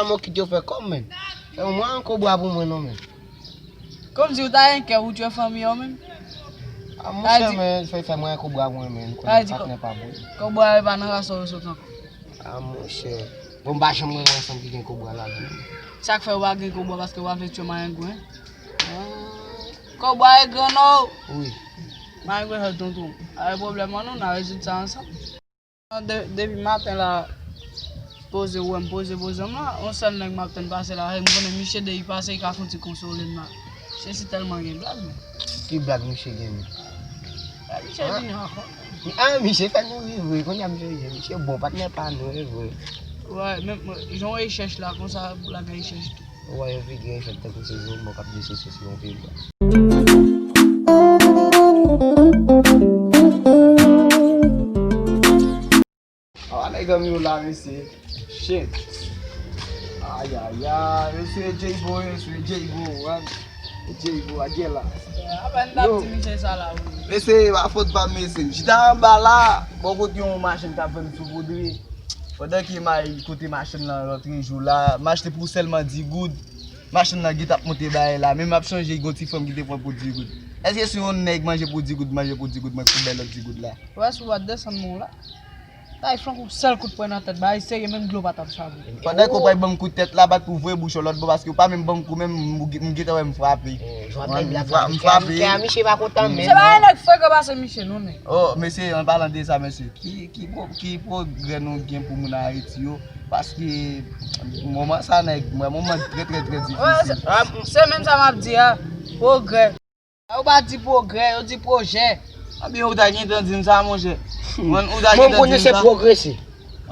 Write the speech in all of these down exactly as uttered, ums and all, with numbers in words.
Sa mwen kite yo fè kòb, men. Fè yon mwayen kobra pou mwen, non, men. Kòmsi ou ta gen kè ou tchwe fanmi yo menm? A, monchè, men, fè, fè mwayen kobra pou mwen, men. Ou konnen patnè pa bon. Kobra yo pa nan ras ou yo sot ankò. A, monchè. Bon, m pa janm renmen yon fanm ki gen kobra ladan l. Sa k fè ou pa gen kobra, paske ou pa vle tchwe mayengwen? Kobra e gran non. Wi. Mayengwen fè tonton. Ay pwoblèm an nou, n a rezoud sa ansanm. De, depi maten la, poze ou wè m poze, poze m la, yon sèl nèg m ap tann pase la, e m konnen miche de li pase, li ka fon ti konsole m la. Misye si tèlman gen blag, men. Ki blag miche gen, men? Misye vini ankò. A, miche fè nou ri vre, kounye a miche ri, miche bon, patnè pa nou, e vre. Wè, men, men, jan w chèch la, konsa, blag a chèch tou. Ou wè yon figi efèk tankou se Zombo k ap desosye sou yon pil. Awa nèg anmi w la, mesye. Shit. Ayayay, mesye J-Bo, mesye J-Bo, man. J-Bo, a gen la. Apèn t ap di misye sa la, wi. Mesye, pa fòt pa m, mesye. M chita anba la, bò kote yon machin k ap vann sou Voudri. Pandan ke m al kote machin nan lòt jou la, m achte pou sèlman dis goud. Machin nan gentan ap monte bagay la. Men m ap chonje gen yon ti fanm ki te pran pou dis goud. Èske si yon nèg manje pou dis goud, manje pou dis goud, mwen pou bèl lòt dis goud la? Wè, si w pa desann men w la. Tay flank ou sèl kout pwen nan tèt, bagay serye, menm dlo pa t ap chape. Pandan ke w pral ban m kout tèt la, bat pou voye bouch ou lòt bò, paske w pa menm ban m kou, menm m, m gentan wè m frape. M frape. Misye pa kontan menm. Se pa yon nèg frekan pase misye, non, nèg. Oh, mesye, an palan de sa, mesye, ki, ki, pro- ki pwogrè nou gen pou moun Ayiti yo? Paske moman sa, nèg, moman trè, trè, trè difisil. Se menm sa m ap di a, pwogrè. Yo pa di pwogrè, yo di pwojè. Ebyen, ou ta gentan di m sa, monchè. Mwen, ou ta gentan di m sa. Mwen, m konnen se pwogrese.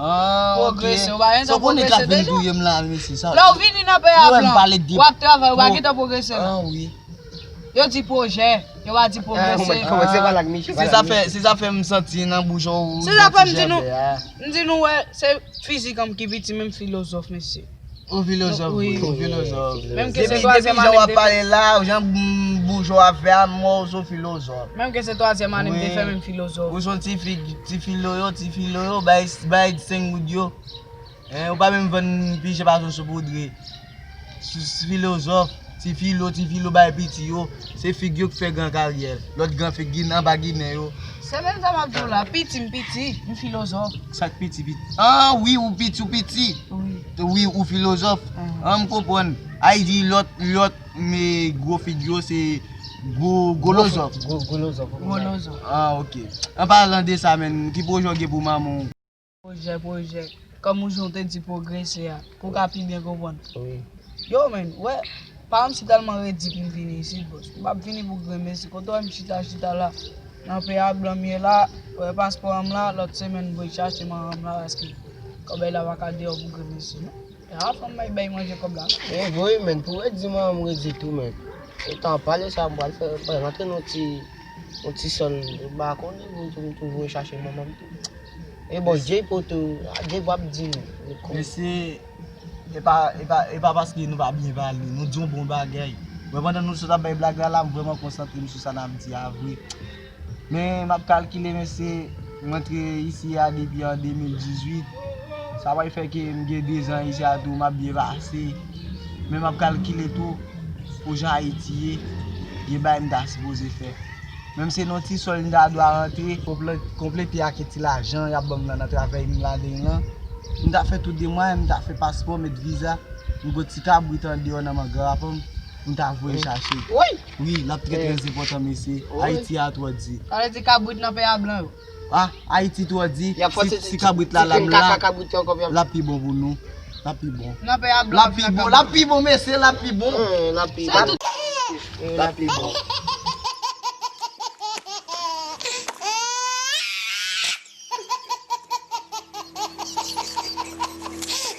Ah, ok. Pwogrese, ou pa gentan pwogrese deja. Sa w konnen k ap vin touye m la, mesye, sa. Lè w vini nan peyi a blan, w ap travay, ou pa gentan pwogrese la. Ah, wi. Yo di pwojè, yo pa di pwogrese. Se sa fè, se sa fè m santi nan bouch ou. Se sa fè m di nou, m di nou, wè, se fizik an m ki piti, men m filozòf, mesye. Ou filozòf, wi, ou filozòf. Depi, depi jan w ap pale la, jan boujwa ap fè a, m wè w se yon filozòf. Menm ke se twazyèm ane m te fè, men m filozòf. Ou se yon ti fi, ti filo yo, ti filo yo, bay, bay senk goud yo. Hein, ou pa menm vann pije pa sou sou poudre. Filozòf, ti filo, ti filo bay piti yo. Se figi yo k fè gran karyè. Lòt gran figi nan anba Ginen yo. Se menm sa m ap di w la, piti m piti, m filozòf. Sa k piti, piti? Ah, wi, ou piti, ou piti. Wi. Wi, ou filozòf. Ah, m konprann. Ayiti, lòt, lòt, men gwo figi yo, se gwo, gwolozòf. Gwo, gwolozòf. Gwolozòf. Ah, ok. An palan de sa, menm, ki pwojè w gen pou manman w? Pwojè, pwojè. Kòm ou jan w te di pwogrese a, pou w ka pi byen konprann. Wi. Yo, menn, wè, paran m si tèlman redi pou m vini isit, bòs. M p ap vini pou grenmesi. Kote w wè m chita, chita la, nan peyi a blan m ye la, wè paspò an m la, lòt semèn m voye chache manman m la, paske kòb la pa ka deyò pou grenmesi, non. E a fanm bay, bay manje kòb la, non. E vre, menn, pou redi manman m redi tou, menn. E tan pale sa, m pral fè, m pral rantre nan ti, nan ti sòl, m pa konnen, m tou, m tou voye chache manman m tou. E bon, Jay poto, a, Jay ap di nou. Mesye, e pa, e pa, e pa paske nou pa byen pale, nou di yon bon bagay. Mwen, pandan nou sot ap bay blag la, la, m vrèman konsantre m sou sa n ap di a vre. Men, m ap kalkile, mesye, m antre isi a depi an de mil dizuit. Sa pral fè ke m gen dezan isi a tou, m ap byen pase. Men m ap kalkile tou, pou jan Ayiti ye, gen bagay m ta sipoze fè. Menm se nan ti sòl m ta dwe rantre, konplè-, konplete ak ti lajan y ap ban m nan, nan travay m ladan l lan. M ta fè tout demach, m ta fè paspò, met viza, m gon ti kabrit andeyò nan manga pa m, m ta voye chache. Wi, l ap trè, trè enpòtan, mesye. Ayiti a twò di. Sa vle di kabrit nan peyi a blan yo. Ah, Ayiti twò di. Si, si kabrit la, la, la, l ap pi bon pou nou. L ap pi bon. Nan peyi a blan. L ap pi bon, l ap pi bon, mesye, l ap pi bon. L ap pi bon. L ap pi bon.